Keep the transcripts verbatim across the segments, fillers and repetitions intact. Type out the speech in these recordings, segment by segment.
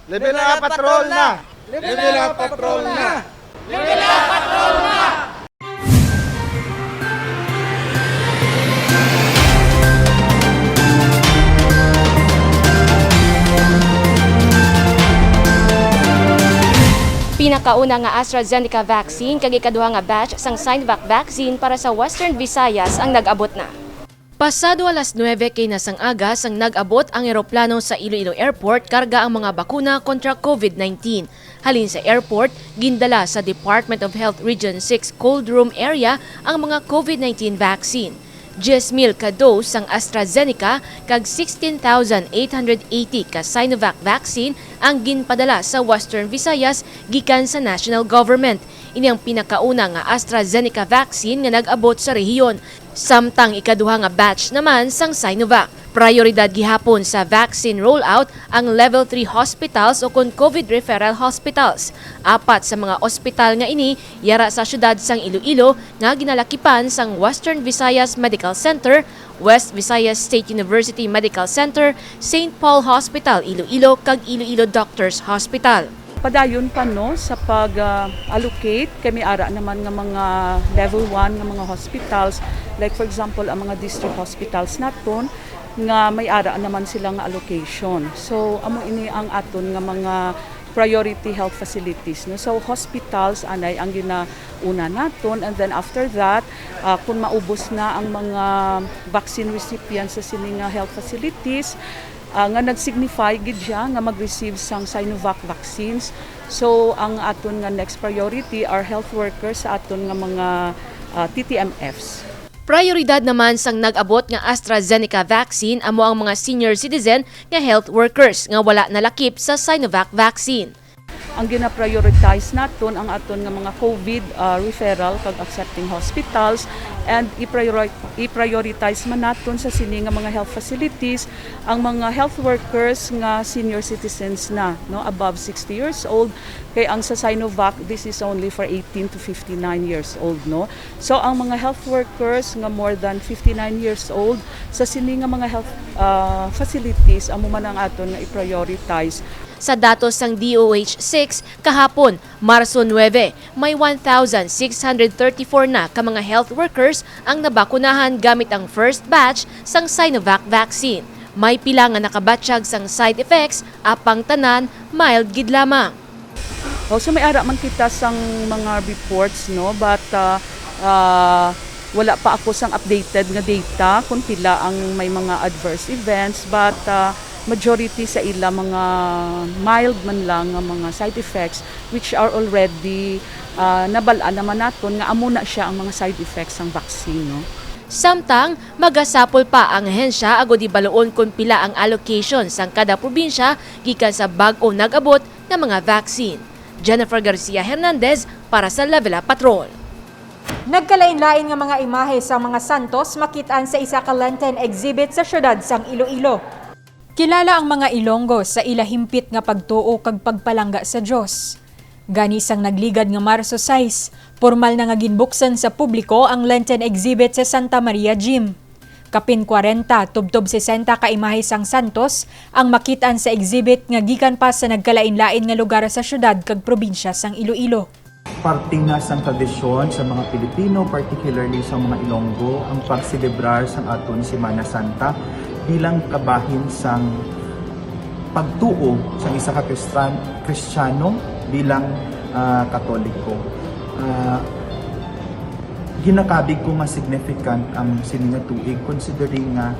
Level up patrol na! Level up patrol na! Pinakauna nga AstraZeneca vaccine kag ikaduha nga batch sang Sinovac vaccine para sa Western Visayas ang nag-abot na. Pasado alas nuebe kay na sang aga sang nag-abot ang eroplano sa Iloilo Airport karga ang mga bakuna kontra COVID nineteen. Halin sa airport, gindala sa Department of Health Region six Cold Room Area ang mga COVID nineteen vaccine. Diyes mil ka dose sang AstraZeneca kag sixteen thousand eight hundred eighty ka Sinovac vaccine ang ginpadala sa Western Visayas gikan sa national government. Ini ang pinakauna nga AstraZeneca vaccine nga nag-abot sa rehiyon, samtang ikaduha nga batch naman sang Sinovac. Prayoridad gihapon sa vaccine rollout ang level three hospitals o kon COVID referral hospitals. Apat sa mga ospital nga ini yara sa siyudad sang Iloilo nga ginalakipan sang Western Visayas Medical Center, West Visayas State University Medical Center, Saint Paul Hospital Iloilo, kag Iloilo Doctors Hospital. Padayon pa, no, sa pag-allocate, kay may ara naman nga mga level one nga mga hospitals, like for example ang mga district hospitals naton nga may ara naman sila nga allocation. So amo ini ang aton nga mga priority health facilities, no? So hospitals anay ang ginauna naton, and then after that, ah, kung maubos na ang mga vaccine recipients sa sini nga health facilities, ah, nga nag-signify gid siya nga mag-receive sang Sinovac vaccines. So ang aton nga next priority are health workers sa aton nga mga, ah, T T M Fs. Prayoridad naman sang nag-abot nga AstraZeneca vaccine amo ang mga senior citizen nga health workers nga wala nalakip sa Sinovac vaccine. Ang gina-prioritize naton ang aton nga mga COVID, ah, referral kag accepting hospitals, and i-priori-, i-prioritize man naton sa sini nga mga health facilities ang mga health workers nga senior citizens na, no, above sixty years old, kay ang sa Sinovac, this is only for eighteen to fifty-nine years old, no. So ang mga health workers nga more than fifty-nine years old, sa sini nga mga health, ah, facilities, amo man ang aton nga i-prioritize. Sa datos sang D O H six, kahapon, Marso nuebe, may one thousand six hundred thirty-four na ka mga health workers ang nabakunahan gamit ang first batch sang Sinovac vaccine. May pila nga nakabatyag sang side effects, apang tanan mild gid lamang. Oh, so may ara man kita sang mga reports, no, but, ah, ah, wala pa ako sang updated nga data kung pila ang may mga adverse events, but, ah, majority sa ila mga mild man lang nga mga side effects, which are already, ah, nabal-an naman naton nga amo na siya ang mga side effects sang vaccine, no? Samtang, magasapol pa ang ahensya agud hibaluon kon pila ang allocation sang kada probinsya gikan sa bag-o nag-abot nga mga vaccine. Jennifer Garcia Hernandez para sa Level Up Patrol. Nagkalain-lain nga mga imahe sang mga santos makit-an sa isa ka Lenten exhibit sa siyudad sang Iloilo. Kilala ang mga Ilonggo sa ila himpit nga pagtuo kag pagpalangga sa Dios. Gani, sang nagligad nga Marso sais, pormal na nga ginbuksan sa publiko ang Lenten exhibit sa Santa Maria Gym. Kapin kwarenta tubtob sesenta ka imahe sang santos ang makit-an sa exhibit nga gikan pa sa nagkalain-lain nga lugar sa siyudad kag probinsya sang Iloilo. Parte na sang tradisyon sa mga Pilipino, particularly sa mga Ilonggo, ang pagselebrar sang aton Semana Santa bilang kabahin sang pagtuo sang isa ka Kristan-, Kristiyano bilang, ah, Katoliko. Ah, ginakabig ko nga significant ang sini nga tuig, considering nga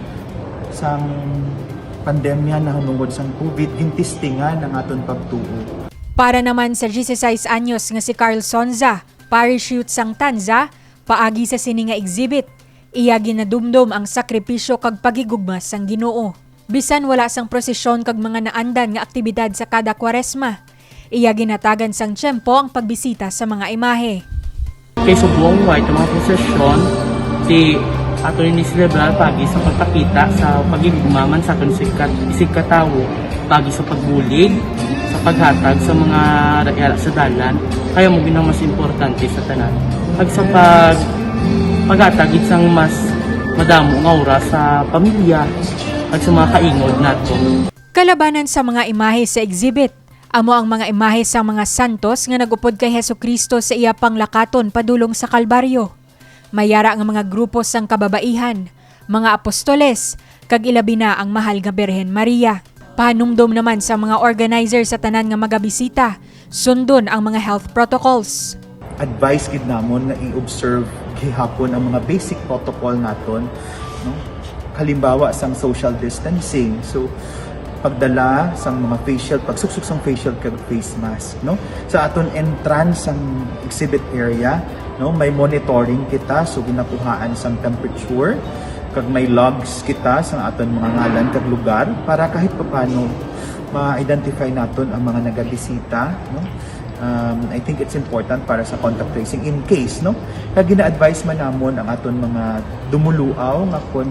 sang pandemya nahanungod sang COVID, gintistingan ang aton pagtuo. Para naman sa diyesisais anyos nga si Carl Sonza, Parish Youth sang Tanza, paagi sa sini nga exhibit, iya ginadumdom ang sakripisyo kag paghigugma sang Ginoo. Bisan wala sang prosesyon kag mga naandan nga aktibidad sa kada Kwaresma, iya ginhatagan sang tiyempo ang pagbisita sa mga imahe. Kay subong way ka mga prosesyon, ti ato ini selebrar paagi sa pagpakita sa paghigugma man sa aton isigkat-, isigkatawo, paagi sa pagbulig, sa paghatag sa mga yara sa dalan, kay amo gid ang mas importante sa tanan. Kag sa pag, paghatag gid sang mas madamo nga oras sa pamilya kag sa mga kaingod nato. Kalabanan sa mga imahe sa exhibit, Amo ang mga imahe sang mga santos nga nag-upod kay Jesu-Cristo sa iya panglakaton padulong sa Kalbaryo. May yara nga mga grupo sang kababaihan, mga apostoles, kag ilabi na ang Mahal nga Birhen Maria. Pahanumdom naman sa mga organizer sa tanan nga magabisita, sundon ang mga health protocols. Advice gid namon nga i-observe gihapon ang mga basic protocol naton, no? Halimbawa sang social distancing. So, pagdala sang mga face shield, pagsuksok sang face shield kag face mask, no? Sa aton entrance sang exhibit area, no, may monitoring kita, so ginakuhaan sang temperature, kag may logs kita sa aton mga ngalan kag lugar para kahit papaano ma-identify naton ang mga nagabisita, no? Um, I think it's important para sa contact tracing in case, no? Kag gina-advise man namon ang aton mga dumuluaw nga kon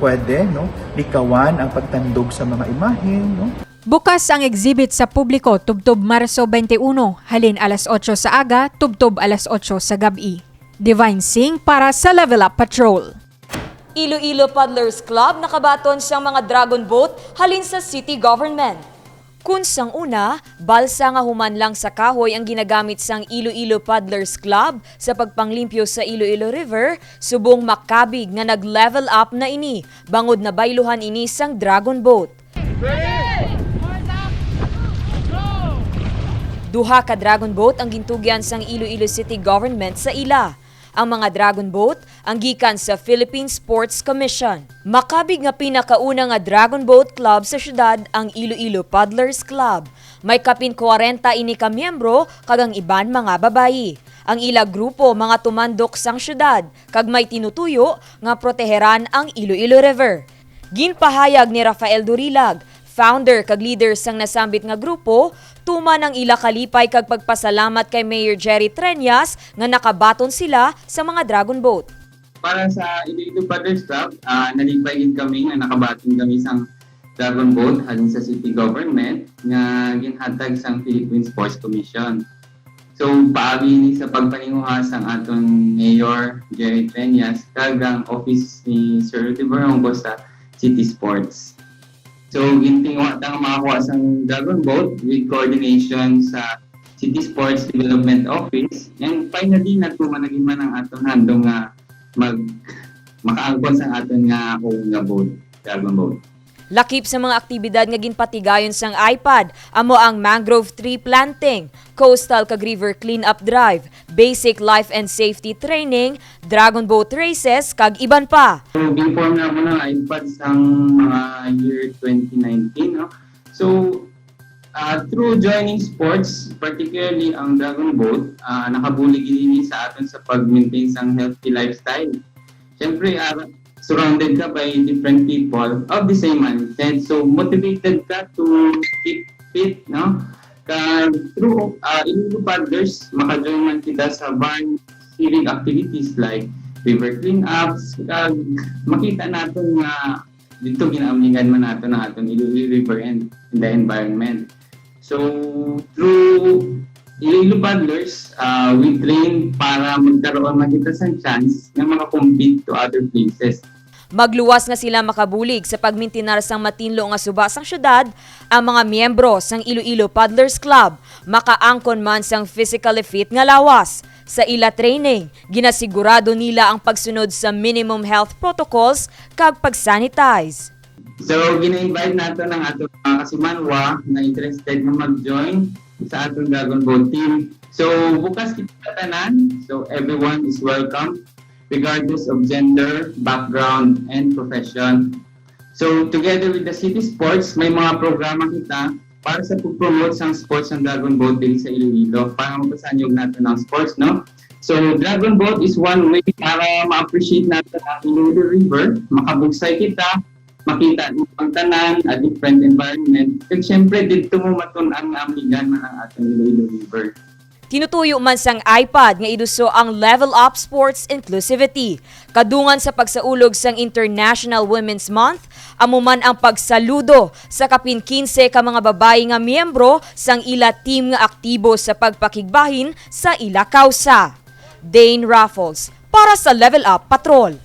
pwede, no, likawan ang pagtandog sa mga imahe, no? Bukas ang exhibit sa publiko tubtob Marso twenty-one, halin alas otso sa aga tubtob alas otso sa gab-i. Divine Singh para sa Level Up Patrol. Iloilo Paddlers Club nakabaton sang mga dragon boat halin sa city government. Kun sang una, balsa nga human lang sa kahoy ang ginagamit sang Iloilo Paddlers Club sa pagpanglimpyo sa Iloilo River, subong makabig nga nag-level up na ini, bangod nabayluhan ini sang dragon boat. Duha ka dragon boat ang gintugyan sang Iloilo City Government sa ila. Ang mga dragon boat ang gikan sa Philippine Sports Commission. Makabig nga pinakauna nga dragon boat club sa siyudad ang Iloilo Paddlers Club. May kapin kwarenta ini ka miyembro kag ang iban mga babayi. Ang ila grupo mga tumandok sang siyudad kag may tinutuyo nga proteheran ang Iloilo River. Ginpahayag ni Rafael Durilag, founder kag leader sang nasambit nga grupo, tuman ang ila kalipay kag pagpasalamat kay Mayor Jerry Treñas nga nakabaton sila sa mga dragon boat. Para sa Iloilo Paddlers Club, ah, nalipay gid kami nga nakabaton kami sang dragon boat halin sa city government nga ginhatag sang Philippine Sports Commission. So, paagi ni sa pagpaninguha sang aton Mayor Jerry Treñas kag ang office ni Sir Rudy Berhongo sa City Sports. So, gintinguha ta nga makakuha sang dragon boat with coordination sa City Sports Development Office. And finally, natuman na gid man ang aton handom nga mag-, makaangkon sang aton nga own nga boat, dragon boat. Lakip sa mga aktibidad nga ginpatigayon sang IPAD amo ang mangrove tree planting, coastal kag river cleanup drive, basic life and safety training, dragon boat races, kag iban pa. So, gin-form namon ang IPAD sang mga year twenty nineteen, no? So, ah, through joining sports, particularly ang dragon boat, ah, nakabulig ini sa aton sa pag-maintain sang healthy lifestyle. Siyempre, ah, surrounded ka by different people of the same mindset. So, motivated ka to keep fit, no? Kag through, ah, Iloilo Paddlers, maka-join man kita sa various civic activities like river cleanups, kag makita naton nga dito ginaamlingan man nato ang aton Iloilo River and, and the environment. So, through Iloilo Paddlers, ah, we train para magkaroon man kita sang chance nga maka-compete to other places. Magluwas nga sila makabulig sa pagmintinar sang matinlo nga suba sang syudad, ang mga miyembro sang Iloilo Paddlers Club makaangkon man sang physically fit nga lawas. Sa ila training, ginasigurado nila ang pagsunod sa minimum health protocols kag pag-sanitize. So, gina-invite nato ang ato mga kasimanwa na interested nga mag-join sa aton Dragon Boat team. So, bukas kita tanan. So, everyone is welcome, regardless of gender, background, and profession. So, together with the City Sports, may mga programa kita para sa pag-promote sang sports ng Dragon Boat diri sa Iloilo, para mapasanyog nato ang sports, no? So, Dragon Boat is one way para ma-appreciate nato ang Iloilo River, makabugsay kita, makita ang tanan, a different environment, kag syempre, dito mo matun-an nga amligan man ang aton Iloilo River. Tinutuyo man sang IPAD nga iduso ang Level Up Sports Inclusivity. Kadungan sa pagsaulog sang International Women's Month, amo man ang pagsaludo sa kapin kinse ka mga babayi nga miyembro sang ila team nga aktibo sa pagpakigbahin sa ila kawsa. Dane Raffles, para sa Level Up Patrol.